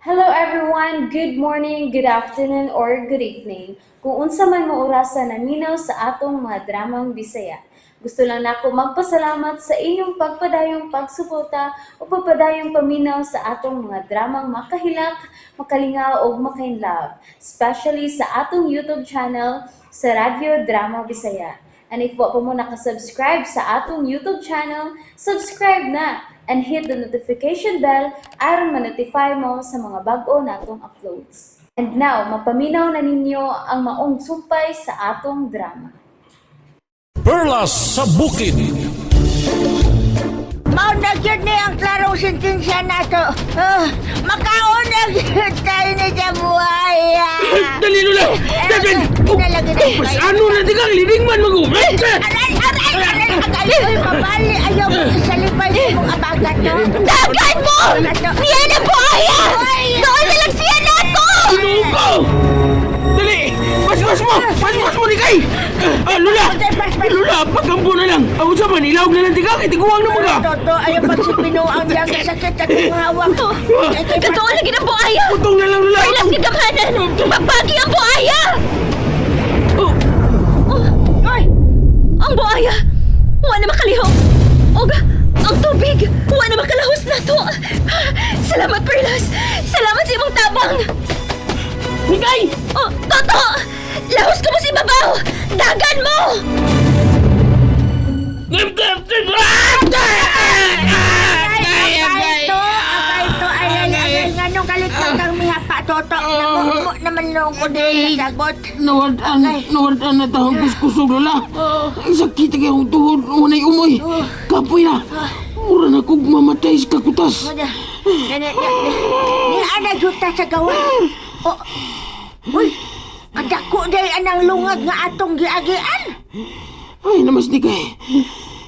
Hello everyone! Good morning, good afternoon, or good evening. Kung unsa man mo orasa naminaw sa atong mga dramang Bisaya. Gusto lang nako magpasalamat sa inyong pagpadayong pagsuporta o pagpadayong paminaw sa atong mga dramang makahilak, makalingaw ug makainlove, especially sa atong YouTube channel sa Radyo Drama Bisaya. And if wa pa mo nakasubscribe sa atong YouTube channel, subscribe na and hit the notification bell aron ma-notify mo sa mga bag-o natong uploads. And now, mapaminaw na ninyo ang maong sumpay sa atong drama. Perlas sa Bukid. Mao na gyud ni ang klarong sentensya nato. Ah, makaon na gyud tayo ni Jabuaya. Dali, Lola! Dagan! Kinalagi na Mas ano na di kang libing man mag-umay! Aray, aray, aray, agay, oy, mabali, ayaw mo isalipay sa mong abagat no. Dagan mo! Niya na buhaya! Doon na lang siya nato! Ginoo ko! Dali! Paspas mo! Paspas mo ni kay! Ah, Lola! Lola, pagampo na lang! Ako sa Manila, huwag na lang di ka, kay tiguang na mga! Toto, ayaw pagsipino ang diyang sakit at kong hawak. Totoo lagi ng buhaya! Putong na lang, Lola! Perlas kagamhanan! Pagbagi ang buhaya! Oh, Ay! Ang buhaya! Wa na makalihok! Og ang tubig! Wa na makalahos na to! Salamat, Perlas! Salamat sa imong tabang! Nikay! Oh, Toto! Lahos ka mo si Babaw! Dagan mo! Agay to, agay to, ay, ay, ay, ay, nganong kalit pa kang mihapa, Toto. Naku, mo naman noong ko din sa sagot. Nawadaan, nawadaan na tahong kuskusog, Lola! Ang sakit kay akong tuhod, unay umoy! Kapoy na! Mura na kog mamatay sa kakutas! Ni ana juta sa gawa. Oh. Uy, kadako day anang lungag nga atong giagian. Ay, namas ni kay.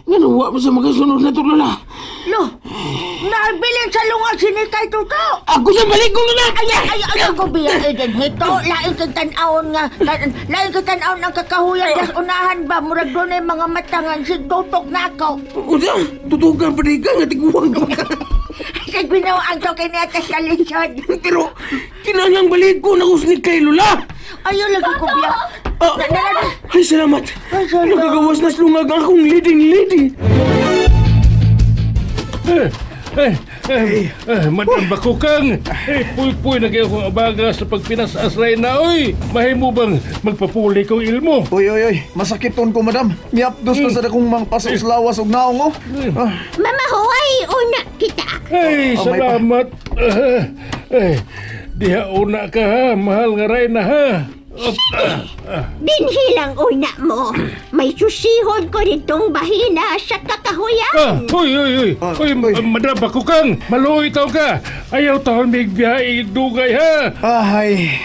Nga wa mo sa makasunod na to, Lola. Lo, nabilin sa lungag sinikay tuto. Ako sa balik ko, Lola! Ay, ay, ay, ako biya eden hito. Lain kay tan-awon nga, lain kay tan-awon ang kakahuyan das unahan ba murag dunay mga mata nga sigtutok nako. Unsa? Tutukan pa ka nga tiguang ka ba? Sa ginawa ang to kay niya sa lisod. Pero, kinahanglang balik ko na ni kay Lola. Ayaw lagi ko biya. Ah, Na, na, na, ay, salamat. Ay, salamat. Nakagawas na slungag ang akong leading lady. Eh, eh, eh, eh, Madam Bakukang, eh, puy-puy na kayo kong abaga sa pagpinas-asray na, oy! Mahimo bang magpapuli kong ilmo? Uy, uy, uy, masakiton ko, madam. Miapdos na sa dakong mga pasos lawas ug naong, oh. Ah, Mama Huway, una kita! Ay, Oh, may pa- salamat. Eh, eh, diha una ka ha, mahal nga ray na ha. Op, ah, Dinhilang una mo. May susihon ko nitong bahina sa kakahuyan. ah, uy, uy, uy, Ah, uy, uy. Madam Bakukang, maluoy taw ka. Ayaw taon migbiyahe dugay ha. Ay,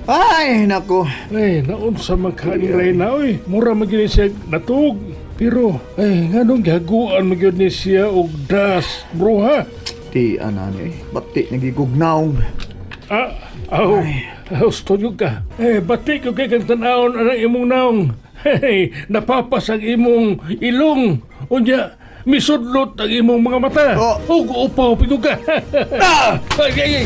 ay, nako. Ay, naunsa man ka ni Reyna, oy. Mura man gyud ni siya natug. Pero, ay, nganong gihaguan man gyud ni siya og das, bro, ha? Di, ana ni, eh. Bati, nagigugnaong. Ah, aw, gusto nyo ka. Eh, bati ko kay kang tanawon ang imong naong. Hey, napapas ang imong ilong. Unya, misudlot ang imong mga mata. Oh. Ug upaw pigo ka. Ah! Ay, ay, ay.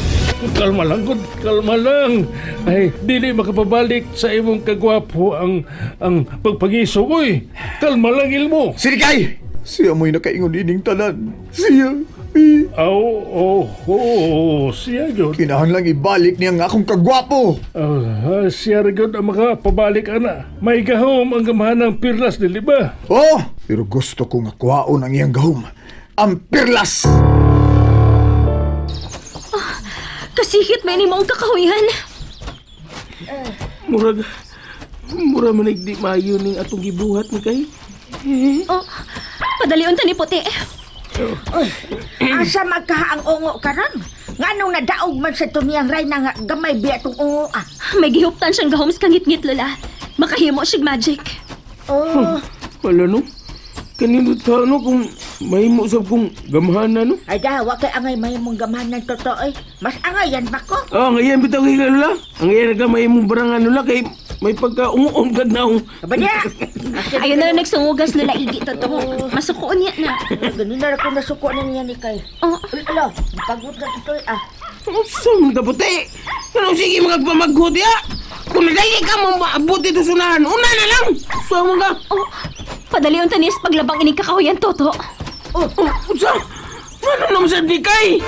Kalma lang, gud. Kalma lang. Ay, dili makapabalik sa imong kagwapo ang pagpagiso, uy. Kalma lang, ilmo. Sinikay! Siya mo'y nakaingon ining tanan. Siya. Eh, Aw, oh, oh, siya yun. kinahanglang ibalik niya ang akong kagwapo. Ah, siya rin yun ang makapabalik, ana. May gahom ang gamahan ng pirlas, dili ba? Oh, pero gusto ko nga kuhaon ang iyang gahom. Ang pirlas! Kasihit may ni mo ang kakahuyan. Murag, mura man di maayo ning atong gibuhat ni kay. Oh, padalion ta ni puti. Asa magkaha ang ungo karon? Nganong nadaog man sa tuniyang ray na nga gamay biya tong ungo ah. May gihuptan siyang gahom sa kangitngit, Lola. Makahimo siyang magic. Oh, Wala no. Kanindot ta no kung mahimo sab kung gamhanan no. ay da, wa kay angay mahimong gamanan totoo eh. Mas angay yan ba ko? Ah, ngayon bitaw kay Lola. Ang ngayon ka mahimong barangan Lola kay may pagka-ungoon kag naong. Aba niya! Ayaw na lang nagsungugas, Lola. Igi, totoo. Masukoon niya na. Ganun na ako nasuko na niya ni kay. Oh, Ala, pagod na ito ah. Unsa man ka, Puti? Ano sige mga pamagho diya? Kung nagdali ka mo maabot dito sunahan, una na lang! Unsa man ka? Oh, padalion ta niya sa paglabang ining kakahuyan, Toto. Oh, unsa? Ano naman sa di kay?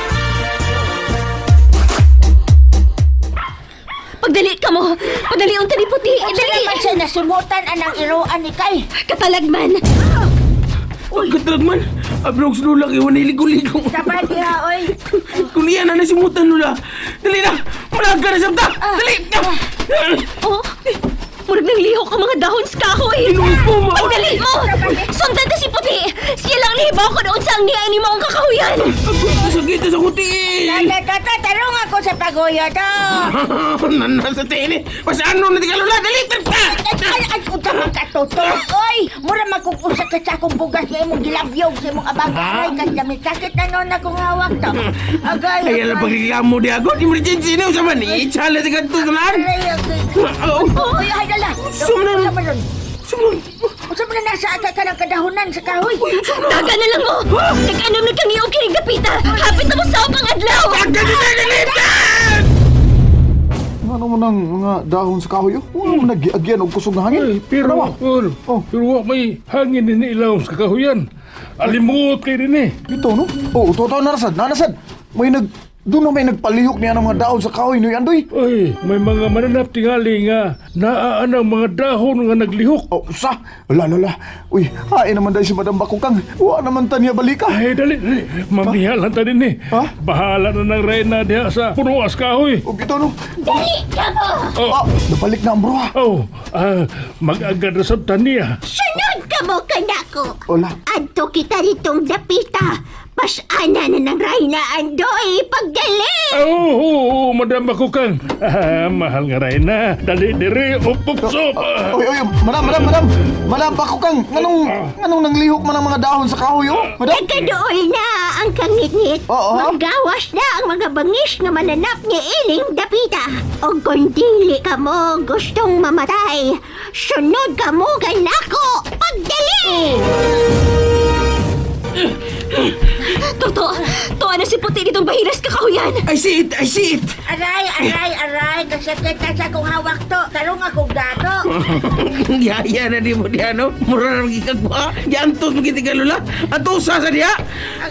Pagdali ka mo! Padalion ta ni Puti! Unsa Dali! naman siya nasimutan anang iroan ni kay? Katalagman! Uy, katrag man. Abrog sa lula kay wala ligo-ligo. Tama diha oy. Kung niya na nasimutan lula. Dali na! Malaga na sabta! Dali! Oh, murag nang lihok ang mga dahon sa kahoy. Inuwi ko, ma- Pagdali mo! Sundan ta si Puti! Siya lang nahibaw ko doon sa ang niya ni maong kakahuyan! Ako, sakit sa kuti! Tata tata tarong ako sa paguyo to. Nana sa tini. Pasano na di ka lula? Dali! Ay, ay, ay, unsa man ka Toto? Oy, mura magkug-usa ka sa akong bugas nga imong gilabyog sa imong abang aray kay dami sakit na noon akong hawak to. Agay. Kaya lang pagreklamo di ako. Emergency na. Usapan. Itsala sa kanto sa laan. Aray, agay. Oh, Uy, ay dala. Sumnan. Unsa man nun? Sumnan. Unsa man na nasa ata ka ng kadahonan sa kahoy? Daga na lang mo! Nag-anom nagkangiyog kining dapita! Hapit na mo sa pang adlaw! Ano mo nang mga dahon sa kahoy? Oh? Wala mo nagiagyan og kusog na hangin. Ay, pero, Ano ba? Ol, Oh. pero wa may hangin din ilawom sa kakahuyan. Alimuot kay rin eh. Ito no? Oh, totoo na nasad, nanasad. May nag doon na may nagpalihok niya ng mga dahon sa kahoy no Andoy. Ay, may mga mananap tingali nga naa ang mga dahon nga naglihok. Oh, sa. Ala, ala, ala. Uy, hain naman dahil si Madam Bakukang. Wa naman tanya balika. Ay, dali, dali. Mamihalan ta din eh. Ha? Bahala na ng reyna diha sa punuas kahoy. Og ito no. Dali ka mo! Oh, Ah, nabalik na ang bruha. oh, mag-agad na sa taniya. Sunod ka mo kanako. Ola. Adto kita ditong dapita. Pasana na ng Reyna Andoy pagdali. Oh, oh, oh, Madam Bakukang. Ah, mahal nga reyna. Dali diri, up, up, sup. Oy, oy, madam, madam, madam. Madam Bakukang, nganong nanglihok man ang mga dahon sa kahoy, oh? Madam. Nagkadool na ang kangitngit. Oo. Manggawas na ang mga bangis nga mananap ni Iling Dapita. O kung dili ka mo gustong mamatay, sunod ka mo kanako pagdali. Toto! Tuwa na si Puti ditong bahiras kakahuyan! I see it! I see it! Aray, aray, aray, kasakit na sa akong hawak to. Tarong akong dato. Yaya na di mo diya, no? Mura na magkikagwa. Yantos magkiti ka, lula. At usa sa diya.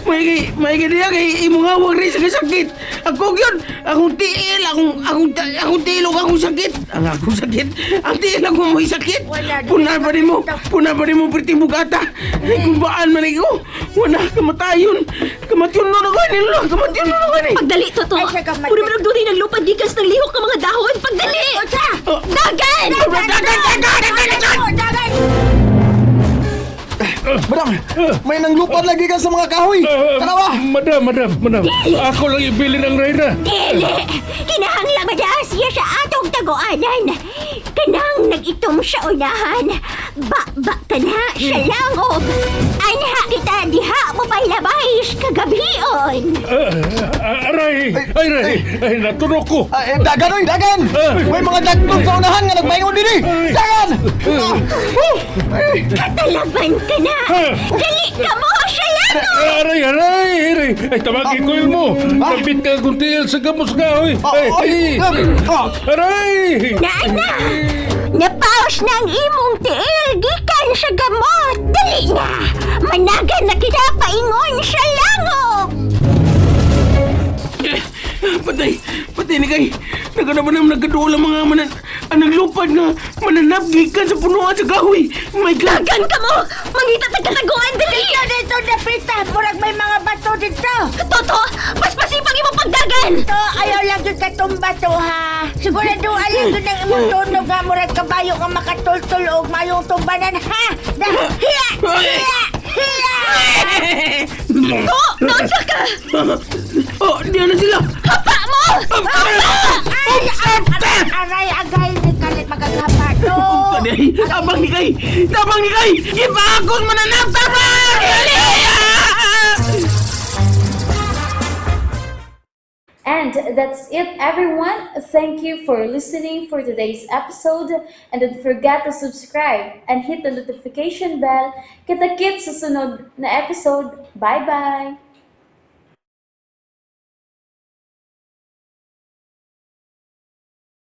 May kay diya, kay imong hawak rin sa kasakit. Ako yun, akong tiil, akong tilog, akong sakit. Ang akong sakit, ang tiil akong may sakit. Wala, di Puna pa rin mo, puna pa rin mo, perting bugata. Ay, kung baan man ikaw, wala, kamatayon. Kamatayon nun ako, ni lula, kamatayon nun ako, ni. Pagdali, Toto! Ay, siya kamay. Puro man dunay naglupad gikan sa naglihok ng mga dahon! Pagdali! Unsa? Dagan! Dagan, dagan, dagan, dagan! Dagan! Madam, may nanglupad lagi ka sa mga kahoy. Ah, Tanawa. Madam, madam, madam. Ako lang ibilin ang reyna. Dili! Kinahanglan madaan siya sa atong taguanan. Kanang nag-itom sa unahan. Ba-ba ka na sa langob. Anha kita diha mo palabay kagabion. Ah, aray, ay, aray, ay, natunok ko. Ah, eh, dagan oy, dagan. May mga dagtong sa unahan nga nagbaingon dinhi. Dagan. Ah, woo! Ay, Katalaban ka na. Dali ka mo sa langob! Aray, aray, aray. Ay, tawagin ko yun mo. Ah. Kapit ka kuntil sa gamos ka, oy. Ah, Ay, ay, ay. ah. Aray! Na na! Napaos na ang imong tiil gikan sa gamot. Dali na! Managan na kita paingon sa langob! Patay! Patay ni kay! Nagana ba naman nagkaduol ang mga manan... Ang naglupad nga mananap gikan sa punuan sa kahoy! My God! Dagan ka mo! Mangita tag kataguan! Dali! Dito, dito, dapita. Murag may mga bato dito. Toto! Paspasipang imong pagdagan! To, ayaw lang yun katumba to, ha. Sigurado alam yun ang imong tunog, ha. Murag kabayo nga makatultul og mayong tumbanan, ha. Na, hiya! Hiya! Hiya! To! Naunsa ka! Oh, diyan na sila! Hapa mo! Ay, aray, aray, agay, ni kalit magagapa to. Patay! Tabang ni kay! Tabang ni kay! Gipakos mananap! Tabang! And that's it, everyone. Thank you for listening for today's episode. And don't forget to subscribe and hit the notification bell. Kita-kits sa sunod na episode. Bye-bye!